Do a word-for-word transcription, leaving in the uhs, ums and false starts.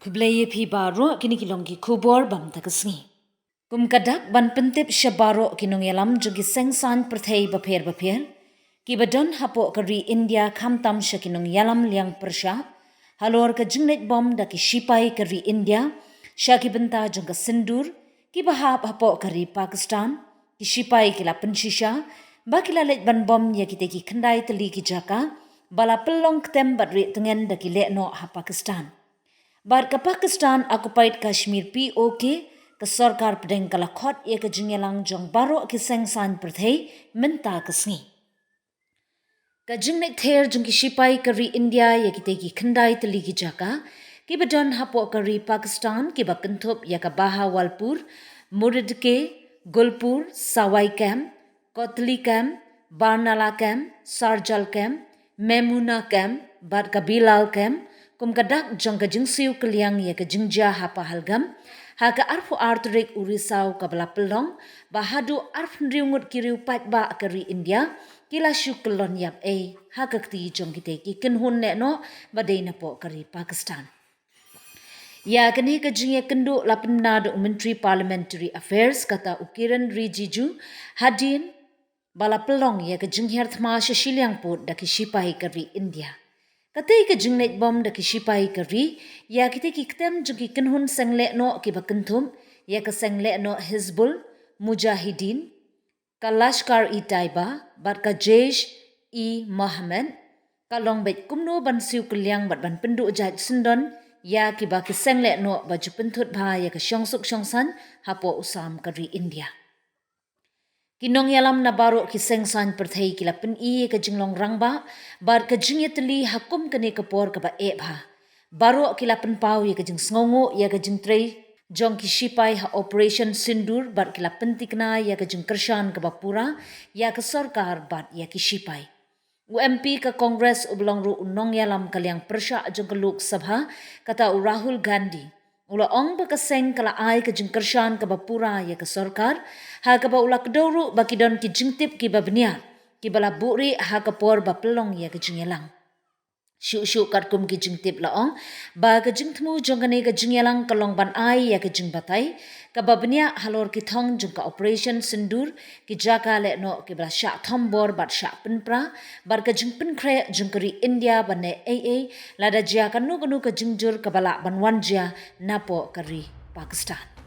Khublei ïa phi baroh, kine ki long ki khubor bam ta ka sngi. Kum ka dak ban pyntip sha baroh ki nongïalam jong ki seng saiñ pyrthei bapher bapher kiba don hapoh ka ri India, khamtam sha ki nongïalam liang pyrshah halor ka jingleit bom da ki sipai ka ri India sha ki bynta jong ka Sindoor kiba hap hapoh ka ri Pakistan. Ki sipai ki la pynshisha ba ki la leit ban bom ïa kitei ki khyndai tylli ki jaka ba la pynlong ktem bad rieh tngen da ki lehnoh ha Pakistan. Bad ka Pakistan Occupied Kashmir, P O K, ka sorkar pdeng ka la khot ïa ka jingïalang jong baroh ki seng saiñ pyrthei mynta ka sngi. Ka jingleit ther jong ki sipai ka ri India ïa kitei ki khyndai tylli ki jaka kiba don hapoh ka ri Pakistan kiba kynthup ïa ka Bahawalpur, Muridke, Gulpur, Sawai Camp, Kotli Camp, Barnala Camp, Sarjal Camp, Memuna Camp bad ka Bilal Camp kum ka dak jong ka jingsiew kylliang ïa ka jingjia ha Pahalgam ha ka arphew ar tarik u Risaw kaba la pynlong, ba haduh arphew hynriew ngut ki riew paidbah ka ri India ki la shu kyllon ïap ei ha ka kti jong kitei ki kynhun lehnoh ba dei napoh ka ri Pakistan. Ïa kane ka jingïakynduh la pynbna da u Myntri Parliamentary Affairs kata u Kiren Rijiju hadien ba la pynlong ïa ka jinghiar thma sha shiliang pud da ki sipai ka ri India. Katei ka jingleit bom da ki sipai ka ri ïa kitei ki ktem jong ki kynhun seng lehnoh kiba kynthup ïa ka seng lehnoh Hizbul Mujahideen, ka Lashkar-e-Taiba bad ka Jaish-e-Mohammed ka long beit kumno ban siew kylliang bad ban pynduh jait syndon ïa kiba ki seng lehnoh ba ju pynthut bha ïa ka shongsuk shongsaiñ hapoh u sam ka ri India. Ki nongïalam na baroh ki seng saiñ pyrthei ki la pyni ïa ka jinglong rangbah bad ka jingïatylli ha kum kane ka por kaba eh bha. Baroh ki la pynpaw ïa ka jingsngewnguh ïa ka jingtrei jong ki sipai ha Operation Sindoor bad ki la pyntikna ïa ka jingkyrshan kaba pura ïa ka sorkar bad ïa ki sipai. U M P ka Congress uba long ruh u nongïalam ka liang pyrshah jong ka Lok Sabha, kata u Rahul Gandhi, u la ong ba ka seng ka la ai ka jingkyrshan kaba pura ïa ka sorkar ha kaba u la kdew ruh ba ki don ki jingtip kiba bniah kiba la buhrieh ha ka por ba pynlong ïa ka jingïalang. Shuh shuh katkum ki jingtip la ong ba ka jingthmu jong kane ka jingïalang ka long ban ai ïa ka jingbatai kaba bniah halor ki thong jong ka Operation Sindoor, ki jaka lehnoh kiba la shah thombor bad shah pynpra bad ka jingpynkhreh jong ka ri India ban leh ei ei lada jia kano kano ka jingjur kaba lah ban wan jia napoh ka ri Pakistan.